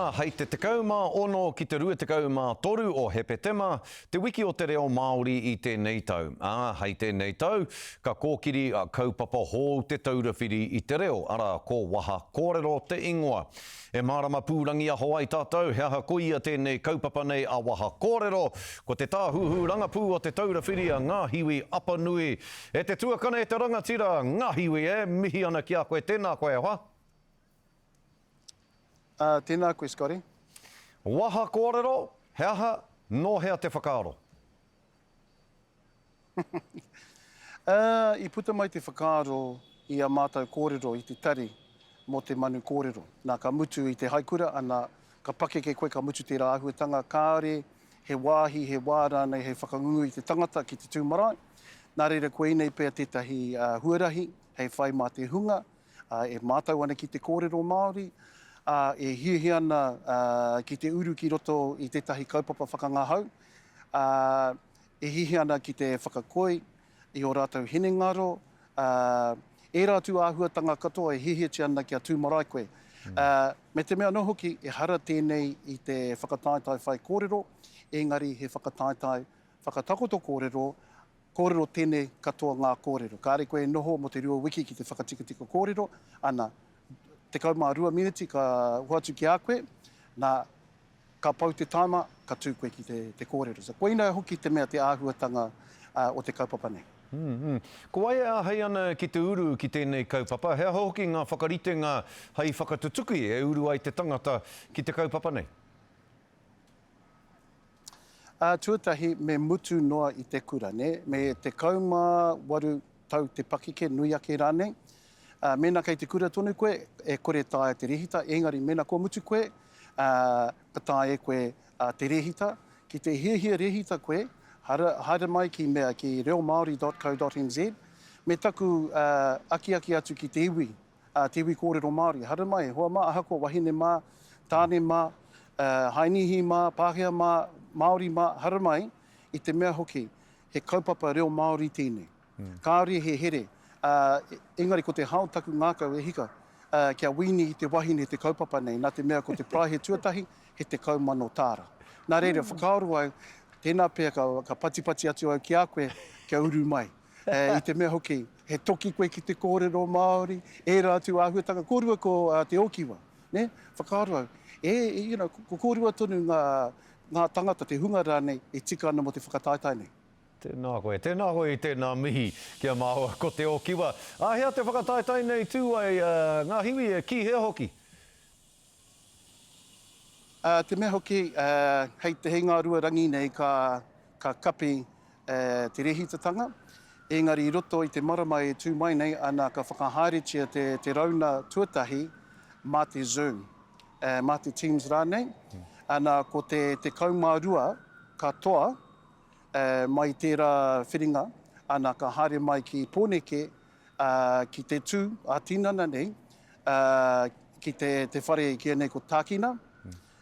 Hei te 16 ki te 23 o Hepetema, te wiki o te reo Māori i tēnei tau. Ā, hei tēnei tau, ka kōkiri a kaupapa hou Te Taura Whiri i te Reo, arā, ko Waha Kōrero te ingoa. E mārama pūrangiaho ai tātou he aha koia tēnei kaupapa nei a Waha Kōrero, ko te tāhuhu rangapū o Te Taura Whiri a Ngāhiwi Apanui. E te tuakana e te rangatira, Ngāhiwi, e mihi ana ki a koe, tēnā koe e hoa. Ā, tēnā koe, Scotty. Waha kōrero, he aha, nō hea te whakaaro? Ā, i puta mai te whakaaro i a mātou kōrero i te tari mō te manu kōrero. Nā, ka mutu i te haikura, ana, ka pakeke koe ka mutu tērā āhuatanga, kāore he wāhi, he wā rānei hei whakangungu i te tangata ki te tū marae. Nā reira, koinei pea tētahi huarahi hei whai mā te hunga ā, e mātau ana ki te kōrero Māori, ā, e hiahia ana ki te uru ki roto i tētahi kaupapa whakangahau, ā, e hiahia ana ki te whakakoi i ō rātou hinengaro, ā, ērā atu āhuatanga katoa e hiahiatia ana kia tū marae koe. Ā, me te mea anō hoki, ehara tēnei i te whakataetae whaikōrero, engari he whakataetae whakatakoto kōrero, Kōrero tene katoa ngā kōrero. Kāre koe e noho mō te rua wiki ki te whakatikatika kōrero, ana, 12 miniti ka hoatu ki a koe, nā, ka pau te taima, ka tū koe ki te, te kōrero. So, koina hoki te mea, te āhuatanga o te kaupapa nei. Mm, mm. Ko wai e āhei ana ki te uru ki tēnei kaupapa? He aha hoki ngā whakaritenga hei whakatutuki e uru ai te tangata ki te kaupapa nei? Ā, tuatahi, me mutu noa i te kura, nē? Me 18 tau te pakeke, nui ake rānei. Ā, mēnā kei te kura tonu koe, e kore taea te rēhita, engari mēnā kua mutu koe, ā, ka taea e koe te rēhita. Ki te hiahia rēhita koe, haere, haere mai ki mea, ki reomaori.co.nz, me taku akiaki atu ki te iwi, ā, te iwi kōrero Māori. Haere mai, hoa mā, ahakoa wahine mā, tāne mā, ā, Hainīhi mā, Pākehā mā, Māori mā, haere mai, i te mea hoki, he kaupapa reo Māori tēnei. Kāore he here, ā, engari ko te hao taku ngākau e hika, ā, kia wīni i te wahine te kaupapa nei, nā te mea ko te paraihe tuatahi, he 10,000 tāra. Nā reira, whakaaro au, tēnā pea ka, ka patipati atu au ki a koe, kia uru mai. I te mea hoki, he toki koe ki te kōrero Māori, ērā atu āhuatanga, kōrua ko Te Ōkiwa, nē? Whakaaro au, e, you know, ko kōrua tonu ngā, ngā tangata, te hunga rānei e tika ana mō te whakataetae nei. Tēnā koe, tēnā koe i tēnā mihi ki a māua ko Te Ōkiwa. Āhea te whakataetae nei tū ai, ngā hiwi, ki hea hoki? Ā, te mea hoki, hei te hei ngā ruarangi nei ka, ka kapi te rēhitatanga, engari i roto i te marama e tū mai nei, ana, ka whakahaeretia te, te rauna tuatahi mā te Zoom, mā te Teams rānei, ana, ko te 12 katoa mai tērā whiringa, ana, ka haere mai ki Pōneke, ā, ki te tū ā-tinana nei, ā, ki te, te whare e kīia nei ko Tākina,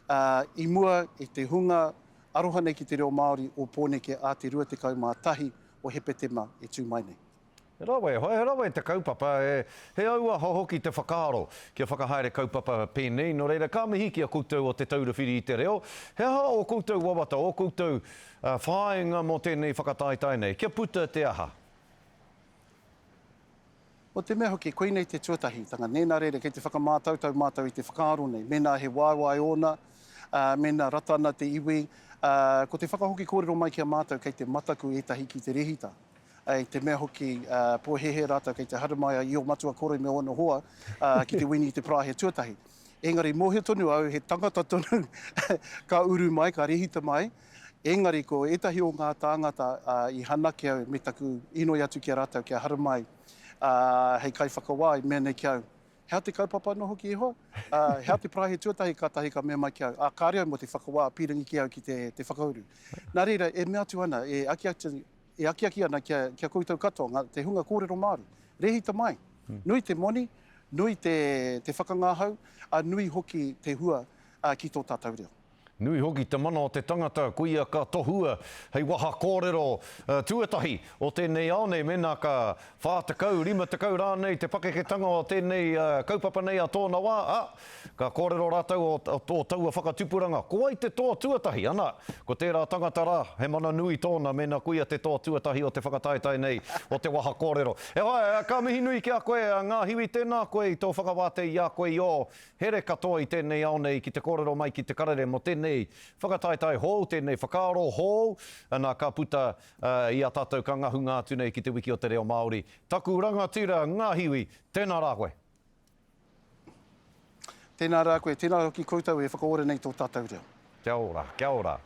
ā, i mua i te hunga aroha nei ki te reo Māori o Pōneke ā te 21 o Hepetema e tū mai nei. He rawe, he rawe te kaupapa, he, he auaha hoki te whakaaro kia whakahaere kaupapa pēnei, nō reira ka mihi ki a koutou o Te Taura Whiri i te Reo. He aha ō koutou wawata, ō koutou whāinga mō tēnei whakataetae nei? Kia puta te aha? Ko te mea hoki, koinei te tuatahitanga, nē, nā reira kei te whakamātautau mātou i te whakaaro nei, mēnā he waewae ōna, ā, mēnā rata ana te iwi, ā, ko te whakahoki kōrero mai ki a mātou kei te mataku ētahi ki te rehita. Ā, i te mea hoki, ā, pōhēhē rātou kei te haramai a Io Matua Kore me ōna hoa, ā, ki te wini i te parāhe tuatahi. Engari mōhio tonu au he tangata tonu ka uru mai, ka rehita mai, Engari ko ētahi o ngā tāngata i hanake au me taku inoi atu ki a rātou kia haramai hei kaiwhakawā i mea nei ki au, He aha te kaupapa anō hoki e hoa? He aha te paraihe tuatahi kātahi ka mea mai ki au, Ā, kāre au mō te whakawā, pīrangi kē au ki te whakauru. Nā reira, e mea atu ana, e akiaki, e akiaki ana ki a, ki a koutou katoa, ngā, te hunga kōrero Māori, rēhita mai. Nui te moni, nui te, te whakangahau, ā, nui hoki te hua ki tō tātou reo. Nui hoki te mana o te tangata, koia ka tohua hei waha kōrero tuatahi o tēnei ao nei, mēnā ka 40, 50 rānei te pakeketanga o tēnei kaupapa nei a tōna wā, ā, ka kōrero rātou o taua whakatupuranga, ko wai te toa tuatahi? Ana, ko tērā tangata rā, he mana nui tōna mēnā koia te toa tuatahi o te whakataetae nei o te waha kōrero. E hoa, ka mihi nui ki a koe, Ngāhiwi, tēnā koe i tō whakawātea i a koe i ō here katoa i tēnei ao nei ki te kōrero mai ki te karere mō tēnei whakataetae hou, tēnei whakaaro hou, ana ka puta i a tātou ka ngahunga atu nei ki te Wiki o te Reo Māori. Taku rangatira Ngahiwi, tēnā rā koe. Tēnā rā koe, tēnā hoki koutou e whakaora nei tō tātou reo. Kia ora, kia ora.